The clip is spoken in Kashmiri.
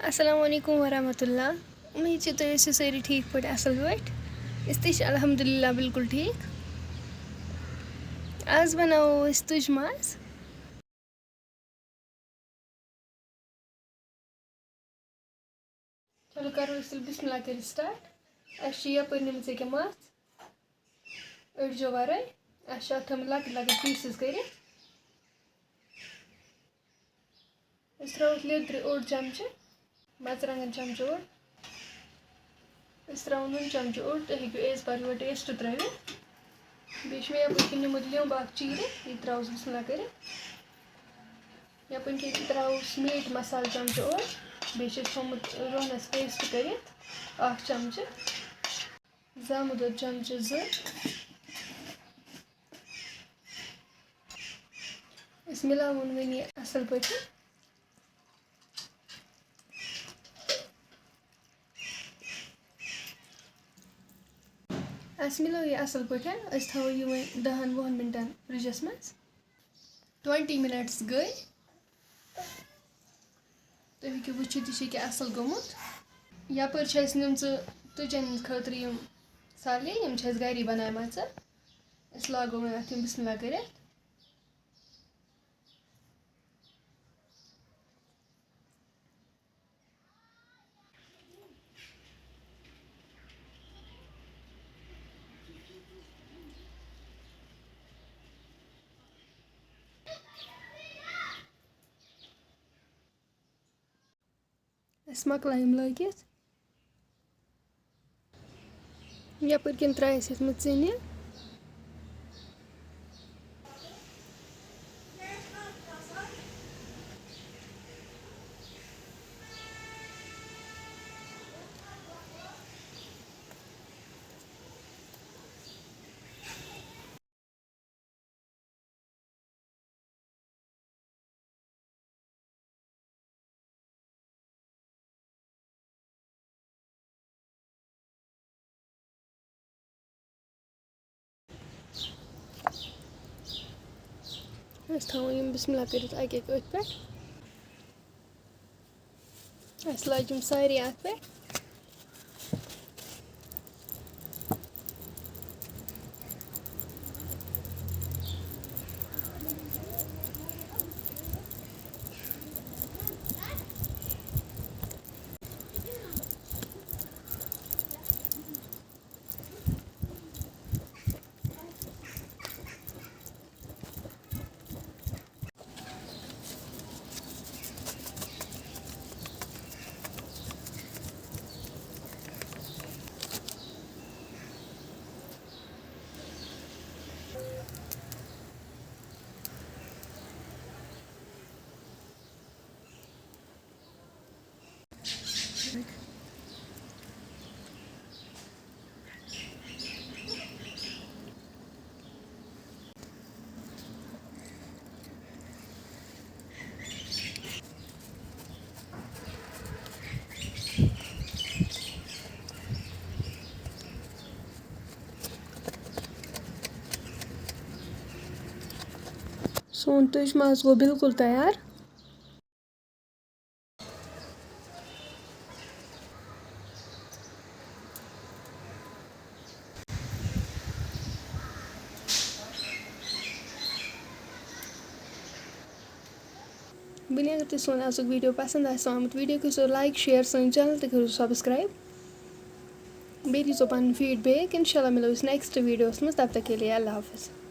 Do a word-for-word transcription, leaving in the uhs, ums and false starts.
السلام علیکم ورحمۃ اللہ۔ اُمید چھِ تُہۍ ٲسِو سٲری ٹھیٖک پٲٹھۍ، اَصٕل پٲٹھۍ۔ أسۍ تہِ چھِ الحمدللہ بِلکُل ٹھیٖک۔ آز بَناوو أسۍ تُج ماز۔ چلو کَرو أسۍ تیٚلہِ بِسمِ اللہ کٔرِتھ start۔ اَسہِ چھِ یَپٲرۍ نِمٕژ ییٚکیٛاہ مَژھ أڑجو وَرٲے۔ اَسہِ چھِ اَتھ تھٲومٕتۍ لۄکٕٹۍ لۄکٕٹۍ pieces کٔرِتھ۔ أسۍ ترٛاوو اَتھ لیٚدرِ اوٚڑ چمچہٕ، مَرژٕوانٛگَن چمچہٕ اوٚڑ۔ أسۍ ترٛاوو نُن چمچہٕ اوٚڑ، تُہۍ ہیٚکِو as per your taste ترٛٲوِتھ۔ بیٚیہِ چھُ مےٚ یَپٲرۍ کِنۍ نیوٗمُت لیوٚمب اَکھ چیٖرِتھ، یہِ تہِ ترٛاووس بِسمِ اللہ کٔرِتھ۔ یَپٲرۍ کِنۍ تہِ ترٛاووس meat مصالہٕ چمچہٕ اوٚڑ، بیٚیہِ چھِ اَسہِ تھوٚومُت رۄہنَس paste کٔرِتھ اَکھ چمچہٕ۔ زامُت دۄد چمچہٕ زٕ۔ أسۍ مِلاوون وۄنۍ یہِ اَصٕل پٲٹھۍ۔ اَسہِ مِلٲو یہِ اَصٕل پٲٹھۍ۔ أسۍ تھاوو یہِ وۄنۍ دَہَن وُہَن مِنٹَن فرٛجَس منٛز۔ Twenty minutes گٔے۔ تُہۍ ہیٚکِو وٕچھِتھ، یہِ چھِ ییٚکیٛاہ اَصٕل گوٚمُت۔ یَپٲرۍ چھِ اَسہِ نِمژٕ تُجَن ہِنٛدِ خٲطرٕ یِم سالے، یِم چھِ اَسہِ گَری بَناومَژٕ۔ أسۍ لاگو وۄنۍ اَتھ یِم بِسمِ اللہ کٔرِتھ۔ اَسہِ مۄکلایہِ یِم لٲگِتھ۔ یَپٲرۍ کِنۍ ترٛایہِ اَسہِ یَتھ منٛز ژِنہِ۔ أسۍ تھاوو یِم بِسمِ اللہ کٔرِتھ اَکہِ اَکہِ أتھۍ پٮ۪ٹھ۔ اَسہِ لاجہِ یِم سارے اَتھ پٮ۪ٹھ۔ سون تُج ماز گوٚو بِلکُل تیار۔ وۄنۍ اگر تۄہہِ سون آزُک video پسنٛد آسہِ آمُت، video کٔرۍزیو like، share، سٲنۍ channel تہِ کٔرِو subscribe۔ بیٚیہِ دیٖزیو پنٕنۍ feedback۔ اِنشاء اللہ مِلو أسۍ next videoس منٛز۔ تب تک کے لیے اللہ حافظ۔